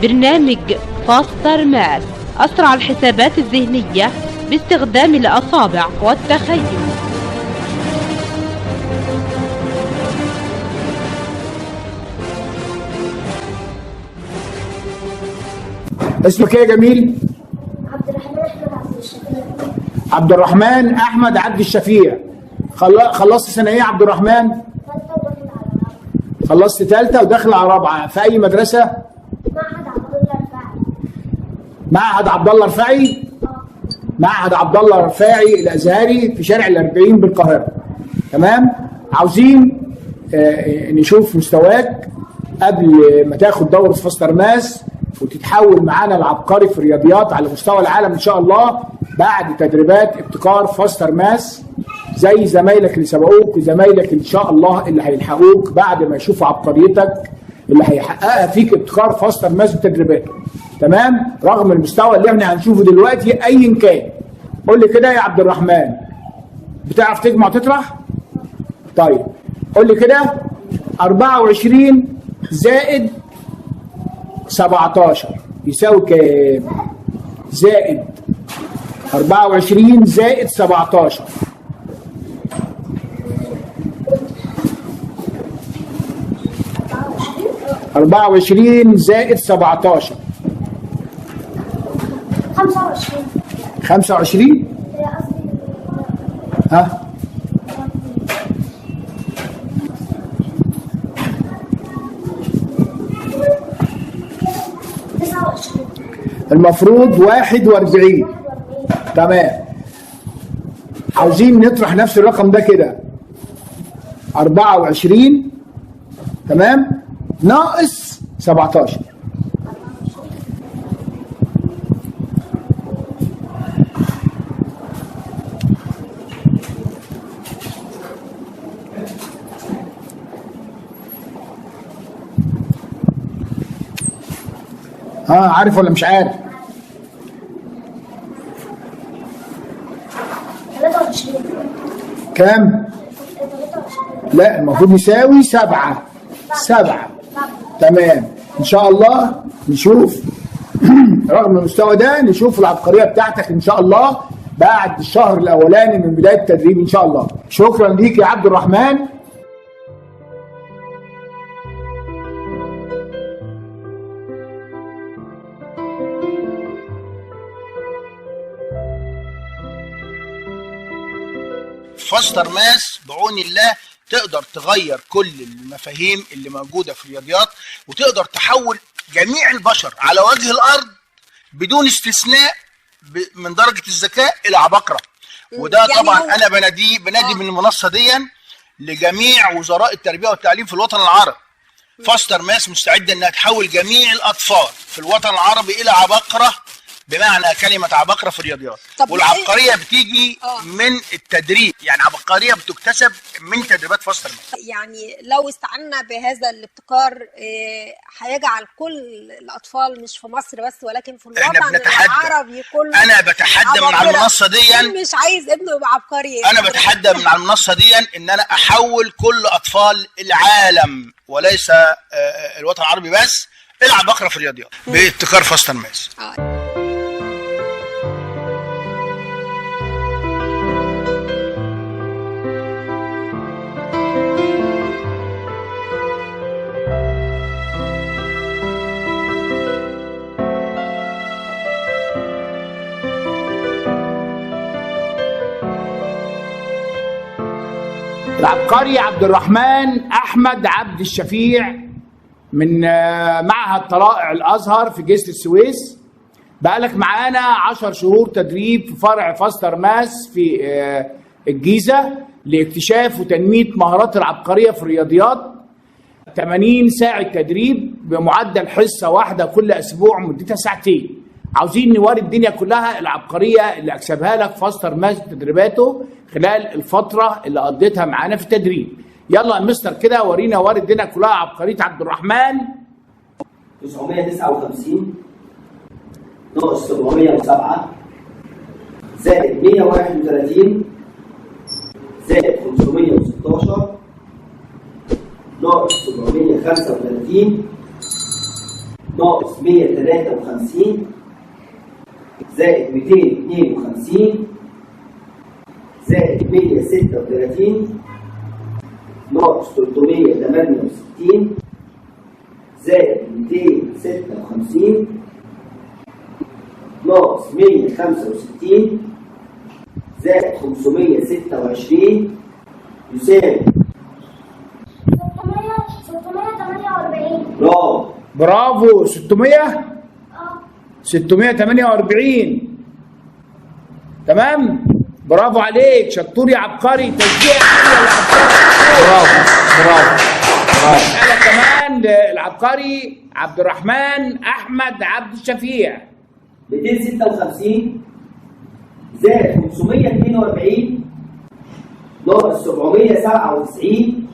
برنامج Faster Math، أسرع الحسابات الذهنية باستخدام الأصابع والتخيل. اسمك ايه يا جميل؟ عبد الرحمن احمد عبد الشفيع. عبد الرحمن احمد عبد الشفيع. خلصت سنة ايه يا عبد الرحمن؟ ثالثة وداخل على رابعه. خلصت ثالثة وداخل على رابعه، في اي مدرسه؟ معهد عبد الله الرفاعي. معهد عبد الله الرفاعي؟ معهد عبد الله الرفاعي الازهري في شارع الأربعين بالقاهرة. تمام؟ عاوزين نشوف مستواك قبل ما تاخد دوره Faster Math وتتحول معانا العبقري في الرياضيات على مستوى العالم ان شاء الله بعد تدريبات ابتكار Faster Math، زي زمايلك اللي سبقوك وزمايلك ان شاء الله اللي هيلحقوك بعد ما يشوفوا عبقريتك اللي هيحققها فيك ابتكار Faster Math وتدريباته. تمام؟ رغم المستوى اللي احنا هنشوفه دلوقتي ايا كان. قول لي كده يا عبد الرحمن، بتعرف تجمع وتطرح؟ طيب قول لي كده 24 زائد 17 يساوي كام؟ زائد 24 زائد 17. 24 زائد 17. 25. 25؟ ها؟ المفروض 41. تمام. عاوزين نطرح نفس الرقم ده كده 24، تمام، ناقص 17. ها، عارف ولا مش عارف؟ 23. كام؟ 23. لا، المفروض يساوي 7. 7. تمام. ان شاء الله نشوف رغم المستوى ده نشوف العبقرية بتاعتك ان شاء الله بعد الشهر الاولاني من بداية التدريب ان شاء الله. شكرا ليك يا عبد الرحمن. Faster Math بعون الله تقدر تغير كل المفاهيم اللي موجودة في الرياضيات، وتقدر تحول جميع البشر على وجه الارض بدون استثناء من درجه الذكاء الى عباقره. وده يعني طبعا انا بنادي من المنصة دي لجميع وزراء التربية والتعليم في الوطن العربي. Faster Math مستعدة انها تحول جميع الاطفال في الوطن العربي الى عباقره، بمعنى كلمة عباقرة في الرياضيات. والعبقرية بتيجي من التدريب، يعني عبقرية بتكتسب من تدريبات Faster Math. يعني لو استعنا بهذا الابتكار هيجعل كل الأطفال مش في مصر بس ولكن في الوطن العربي كله. أنا بتحدى من على المنصة دي، مش عايز ابنه يبقى عبقري. أنا بتحدى من على المنصة دي إن أنا أحول كل أطفال العالم وليس الوطن العربي بس إلى عباقرة في الرياضيات بابتكار Faster Math. العبقري عبد الرحمن احمد عبد الشفيع من معهد طلائع الازهر في جسر السويس، بقالك معانا 10 شهور تدريب في فرع Faster Math في الجيزة لاكتشاف وتنميه مهارات العبقرية في الرياضيات. 80 ساعة تدريب بمعدل حصة واحدة كل اسبوع مدتها ساعتين. عاوزين نوري الدنيا كلها العبقرية اللي اكسبها لك Faster Math تدريباته خلال الفترة اللي قضيتها معانا في التدريب. يلا يا مستر كده ورينا وري الدنيا كلها عبقرية عبد الرحمن. 959 ناقص 707 زائد 131 زائد 516 ناقص 735 ناقص ناقص 153 زائد 252 زائد 136 ناقص 368 زائد 256 ناقص 165 زائد 526 يساوي 648. برافو. برافو. 600 648. تمام، برافو عليك، شطور يا عبقري، تشجيع عالي للعبقري. برافو برافو برافو. مسألة كمان للعبقري عبد الرحمن أحمد عبد الشفيع. 256 زائد 542 ناقص 797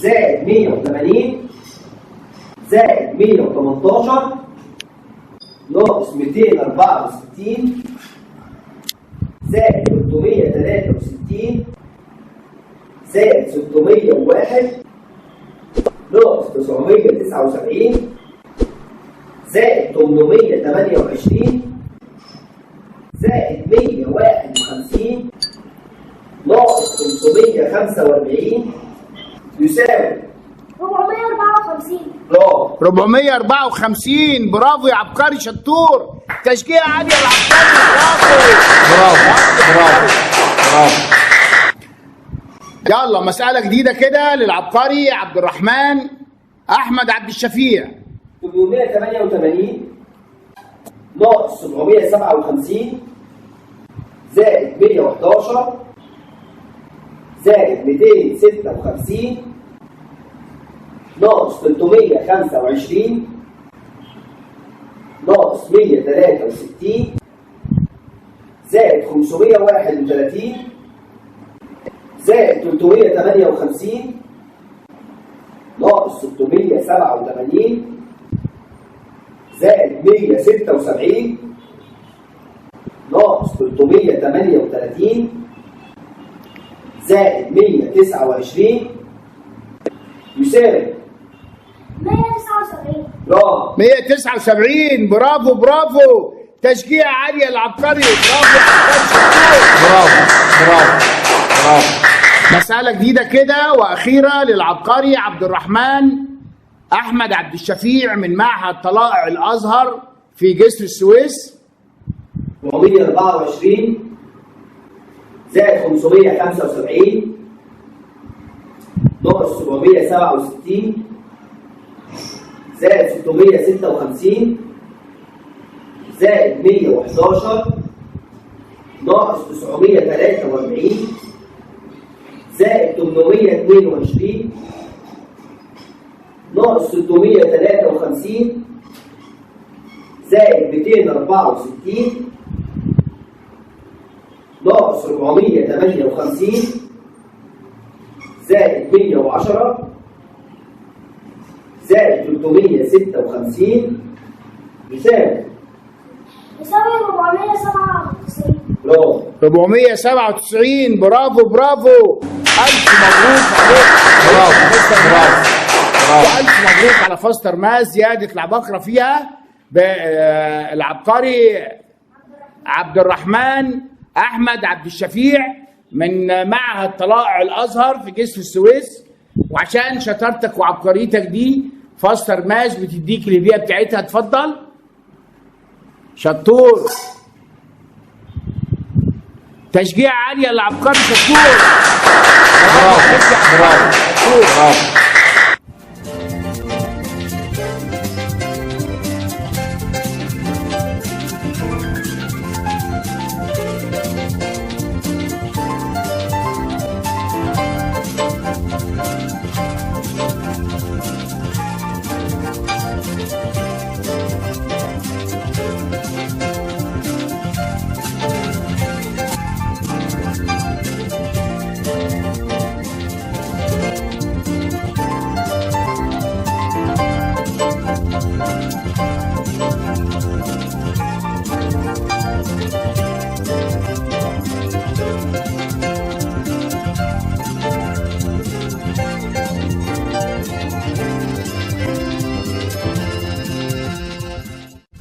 زائد 180 زائد 118 ناقص 264 زائد 363 زائد 601 ناقص 979 زائد 828 زائد 151 ناقص 545 يساوي 454. برافو. 454. برافو يا عبقري، شطور، تشجيع عالي يا العبقري. برافو برافو برافو برافو. يلا مسألة جديدة كده للعبقري عبد الرحمن أحمد عبد الشفيع. 888 ناقص 757 زائد 111 زائد 256 ناقص 325 ناقص 163 زائد 531 زائد 358 ناقص 687 زائد 176 ناقص 338 زائد 129 يساوي 179. برافو. 179. برافو برافو، تشجيع عالية للعبقري. برافو يا عبقري، شطور. برافو برافو برافو. مسألة جديدة كده وأخيرة للعبقري عبد الرحمن أحمد عبد الشفيع من معهد طلائع الأزهر في جسر السويس. 424 زائد 575 ناقص 767 زائد 656 زائد 111 ناقص 943 زائد 822 ناقص 653 زائد 264 ناقص 458 زائد 110 زائد 356 يساوي 497. برافو. 497. برافو برافو، ألف مبروك عليك. برافو برافو برافو. وألف مبروك على Faster Math، زيادة العباقرة فيها بالعبقري عبد الرحمن أحمد عبد الشفيع من معهد طلائع الأزهر في جسر السويس. وعشان شطارتك وعبقريتك دي Faster Math بتديك الهدية بتاعتها. اتفضل شطور، تشجيع عالية للعبقري شطور. برافو برافو برافو.